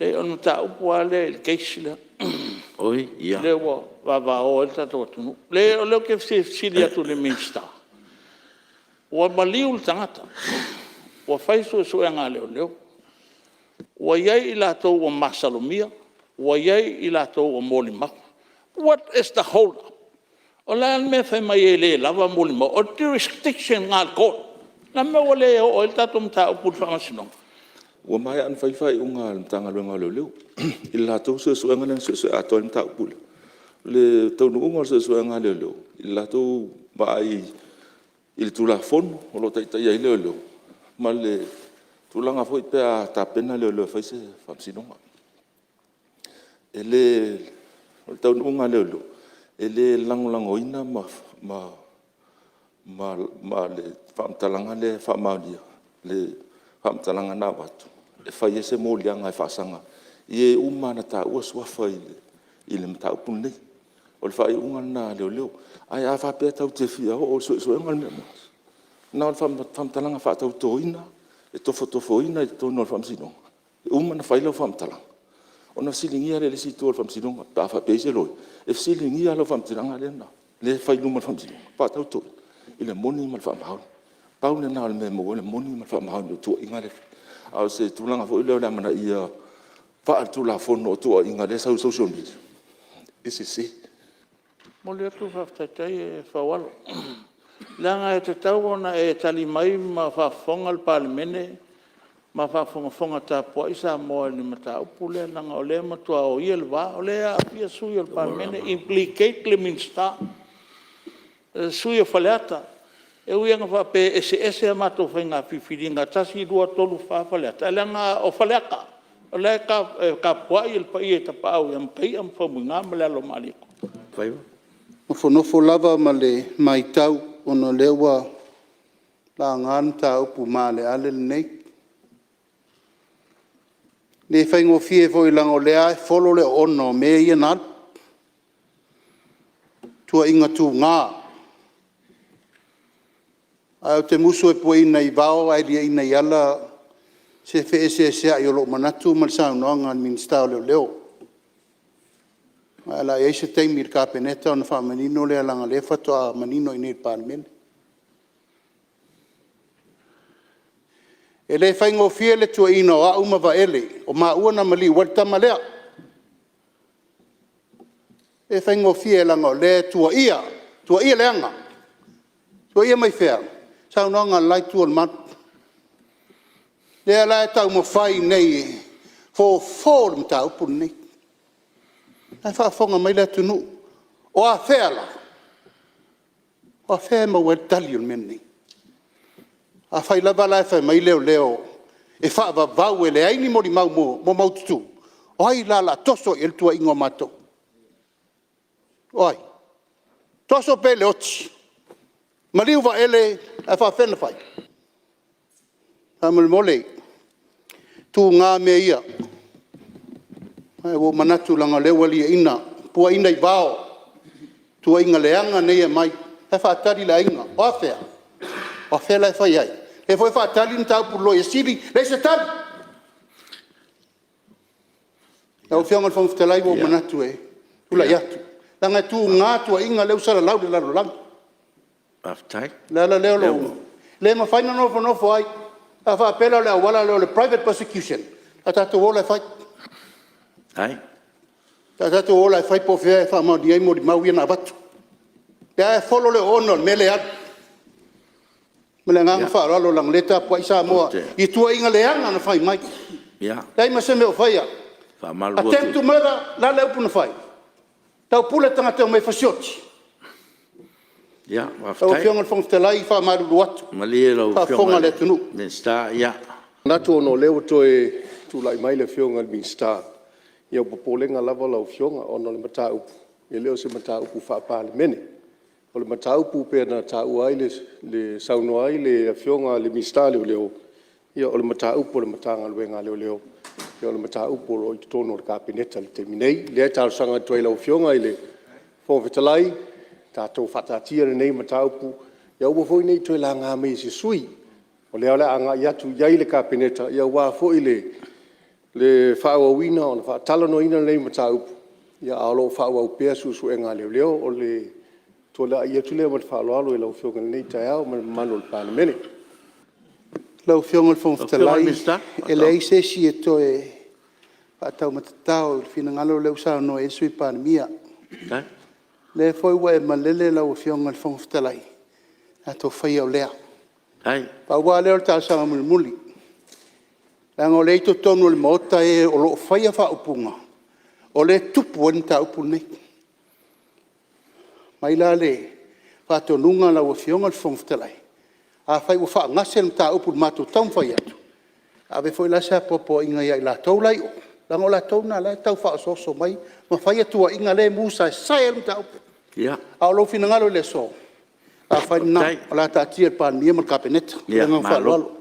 Leai o le mataupu lava lea i le case lea, lea ua vavao ai le tatou atunuu. Leai o lea ou te fia fesili atu i le Minisita, ua maliu le tagata, ua fai suesuega a leoleo, ua i ai i latou ua masalomia, ua i ai i latou ua molimau. What is the hold up? O le a le mea e fai mai ai e le lava molimau? O le jurisdiction lena a le court. O le a le mea ua le oo ai le tatou mataupu i le Faamasinoga? Ua maea ona fai le faaiuga a le Matagaluega o Leoleo i le latou suesuega lea na suesue atoa ai le mataupu lea. O le taunuuga o le suesuega a leoleo i le latou vaai i le Tulafono o lo o taitaia ai leoleo ma le tulaga foi pe a tapena leoleo e fai se faamasinoga. O le taunuuga a leoleo, e le lagolagoina le faamatalaga lea e faamaonia, le faamatalaga na avatu e fai ai se moliaga e faasaga i e uma lava na taua suafa i le mataupu lenei. O le faaiuga lena a leoleo. Ae a faapea tatou te fia oo i le suesuega o le mea moni, na o le faamatalaga faatautoina, e tofotofoina i totonu o le Faamasinoga, e uma ona fai lau faamatalaga, ona fesiligia lea e le isi itu o le Faamasinoga pe a faapea e i ai se loia, e fesiligia lau faamatalaga lea e fai i luma o le Faamasinoga, faatautoina i le moni ma le faamaoni. Pau lena o le mea e maua ai le moni ma le faamaoni o tuuaiga lea e fai. A o se tulaga foi lea o le amanaia faaletulafono o tuuaiga lea e sau i le social media, e sese. E momoli atu le faafetai Faualo, leaga e tatau ona e tali mai ma faafofoga le Palemene ma faafogafoga tapuai Samoa i le mataupu lea leaga o lea e matua oia le va, o lea e aafia sui usufono o le Palemene, implicate le Minisita, le sui usufono o Faleata. E ui lava ina faapea e eseese a matou faiga filifiliga 1, 2, 3, 4 Faleata, ae leaga o Faleata, o la e tapuai le paia i Tapaau ia Mataia ma Faumuina ma le Alo o Malietoa. E nofonofo lava ma le maitau ona o lea ua laga le mataupu maaleale lenei. E le faigofie foi leaga o lea lava e folo le oona o mea ia na alu, tuuaiga tuga. Ae ou te musu e puaina i vao ae liaina i ala se feeseeseai o lou manatu ma le saunoaga a le Minisita o Leoleo. Ae o le a i ai se taimi i le Kapeneta ona faamanino lea leaga o lea faatoa manino i inei i le Palemene. E le faigofie le tuuaiina o au ma Vaele o maua na maliu ai le tama lea. E le faigofie leaga o lea e tuuaia, tuuaia leaga. Tuuaia mai fea? Saunoaga a le la itu o le malu. Lea la e taumafai nei e fofo le mataupu lenei. O la e faafofoga mai le atunuu. O afea la? O afea e maua ai le tali o le mea lenei? Afai lava la e fai mai leoleo e faavavau e leai ni molimau maumaututu, o ai la o le a toso i ai le tuuaiga o matou? O ai? Toso pea i le oti, maliu Vaele ae faafefea ona fai? Faamolemole, e tuga mea ia. Ae ua ou manatu leaga o lea ua liaina, puaina i vao tuuaiga leaga nei e aumai. O la e faatali le aiga. O afea? O afea la e fai ai? O lea foi e faatali le mataupu i le Loia Sili, leai se tali. Lau Afioga i le Fofoga Fetalai ua ou manatu e tulai atu, leaga e tuga tuuaiga lea ua salalau i le lalolagi. O le ala lea o lou… E le mafai ona nofonofo ai. A faapea la o le auala lea o le private prosecution, o le a tatou o la e fai. O le a tatou o la e fai po o fea e faamaonia ai molimau ia na avatu. O lea lava e folo le oona o le mea lea e alu. Ma le agaga faaaloalo leaga o lea e tapuai Samoa i tuuaiga leaga na fai mai. Leai ma se mea o faia. Attempt to murder, o le a le upu na fai? Taupule tagata e omai e fasioti. Lau Afioga i le Fofoga Fetalai, faamalulu atu, faafofoga le atunuu. E manatu ona o lea ua toe tulai mai le Afioga i le Minisita, ia o popolega lava lau Afioga ona o le mataupu, e le o se mataupu faa-Palemene. O le mataupu pei ona taua ai le… saunoa ai le Afioga i le Minisita o Leoleo, ia o le mataupu a le Matagaluega a Leoleo, o le mataupu o lo o i totonu o le Kapeneta i le taimi nei. O lea e talosaga atu ai i lau Afioga i le Fofoga Fetalai, tatou faataatia lenei mataupu, ia aua foi ne i toe laga mai e se sui usufono, o lea o le a agai atu i ai le Kapeneta aua foi le le faaauauina o le faatalanoaina o lenei mataupu, a o lo o faaauau pea suesuega a leoleo. O le tulai atu lea ma le faaaloalo i lau Afioga i lenei taeao ma le mamalu o le Palemene. Lau Afioga i le Fofoga Fetalai, e leai se isi e toe faataumatatao i le finagalo lea ua saunoa i ai le Sui Palemia. O lea foi ua e malele lau Afioga i le Fofoga Fetalai, tatou faia o lea. Pau lava lea o le talosaga mulimuli, leaga o lea e i totonu o le Maota e o lo o faia faaupuga, o lea e tupu ai le mataupu lenei. Aumai la le faatonuga lau Afioga i le Fofoga Fetalai, afai ua faagase le mataupu i le matou taumafai atu, ave foi la se apoapoaiga ia i latou la e i o, leaga o i latou na o la e tau faaosooso mai ma faia tuuaiga lea e musaesae ai le mataupu. A o lou finagalo i le aso, o le a fai lena, o le a taatia i le Palemia ma le Kapeneta. Ma le agaga faaaloalo.